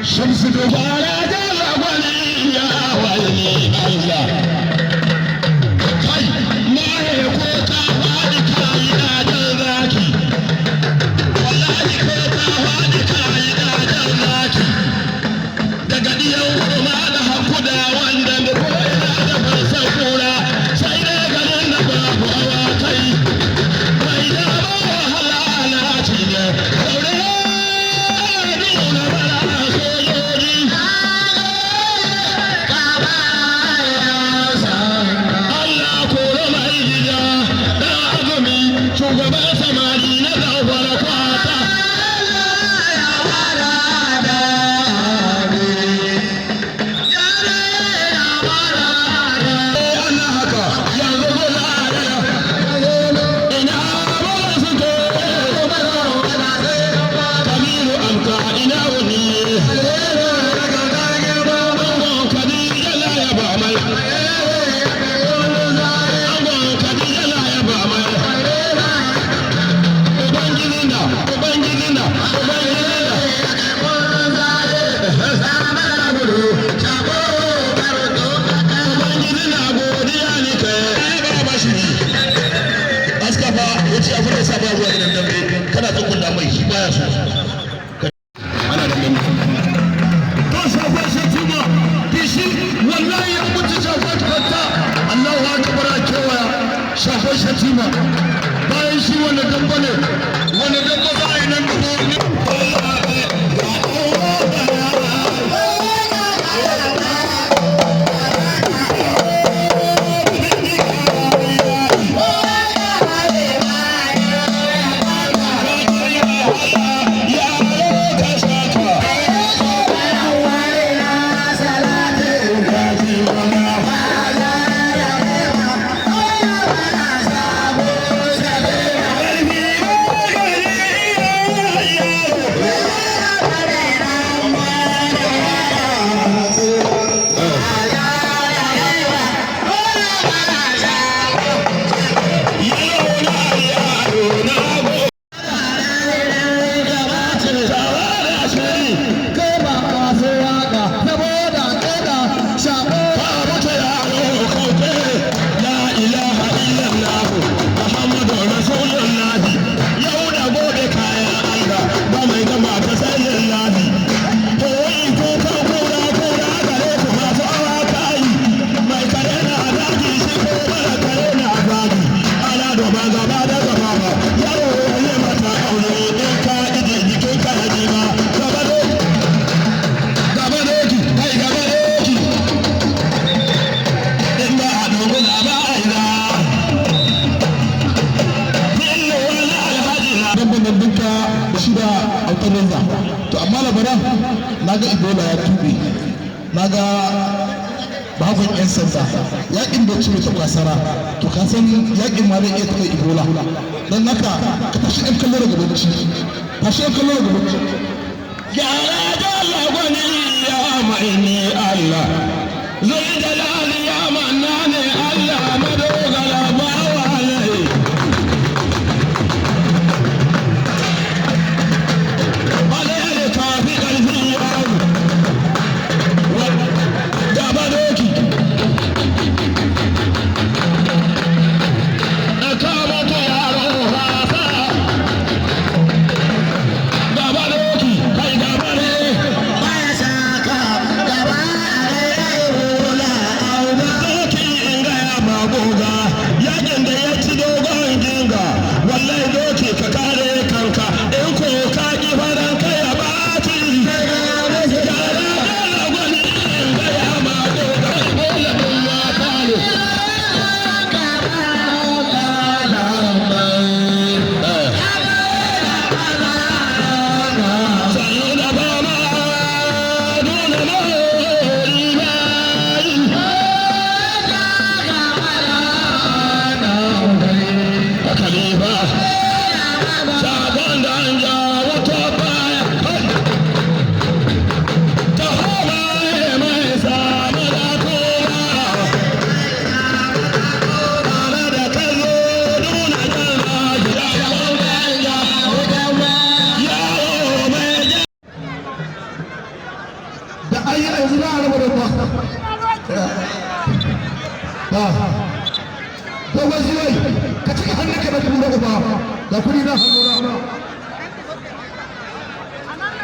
Shamsu da bara da lagwani ya wani Allah. Kai, maye ko ka faɗi kayi ɗajen zaki. Wallahi ko ka faɗi kayi ɗajen zaki. Daga ɗiyan kuma da hakuda wanda da ko ina da farsan kura sai dai garin da babu awakai. Mai dama wahala na ci ne. Saure nuna bara sojoji. Allah kore mai gida ɗan azumi shugaban samari na zamfara kwata. Ana haka yanzu muna ina ba suke Kabiru Amka ina wuni Angon Khadija la ya ba mai Angon Khadija la ya ba mai Ubangiji na Ubangiji na Ubangiji na. Ubangiji na godiya ni kai ba ba shi. Askafa ya ce abin da sa ba zuwa gidan dambe kana tsugunna mai shi baya so. Ana da dambe. To shafar shatima dishi wallahi ya mutu shafar kwanta Allahu akbar a kewaya shafar shatima bayan shi wanda damba ne wanda damba za a yi nan gaba. Yaro ka shaka. To amma labaran na ga Ebola ya tube, na ga bahagon yan sanda yakin da cire ta kwasara. To ka san yakin ma zai iya taɓa Ebola, don haka ka tashi yan kallo daga bacci, tashi yan kallo daga bacci. Gyara dala gwani ya mai ni Allah zai jalali ya manna ne Allah madogara ba wa alai. Alai kafi ƙarfi yaro gaba doki. Kama ta yaro wasa gaba doki kai gaba ne. Doki in gaya ma goga.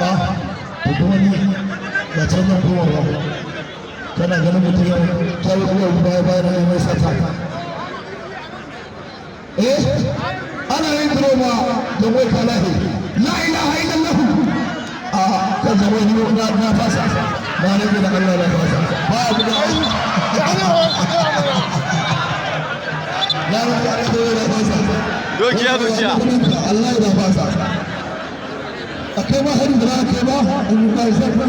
Ah, to kuma ni ba can zan koma ba. Kana ganin mutum ya kawo uwa baya baya na mai sata. Eh, ana yin drama da wai kalahi. La ilaha illallah. A kan zama ni na fasa. Na rage da Allah, na fasa. Ba abu da na rage da na fasa. Doki ya zuciya. Allah ya fasa. A kai ma harin da za a kai ba in ba zafi.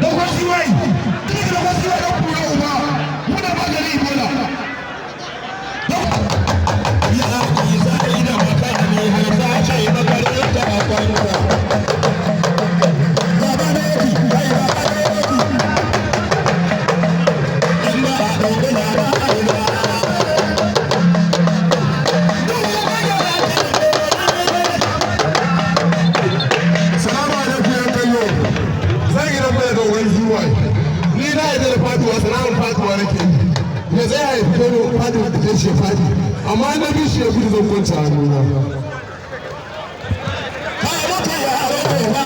Dogon siwai, duk dogon siwai don kura uba, muna magani Ebola. Ya zai da makami har sace makaranta kwanta. Baba ne ki, kai baba ne ki. In ba a ɗauki labari ba. Salamu alaikum yan kallo. Zan yi rabu da dogon zuwa. Ni na yi da faduwa, sana'ar faduwa nake yi. Ya zai haifi kano faduwa da kai shi fadi. Amma na bi shi ya gudu, zan kwanta hannuna. Ka mutu yaro.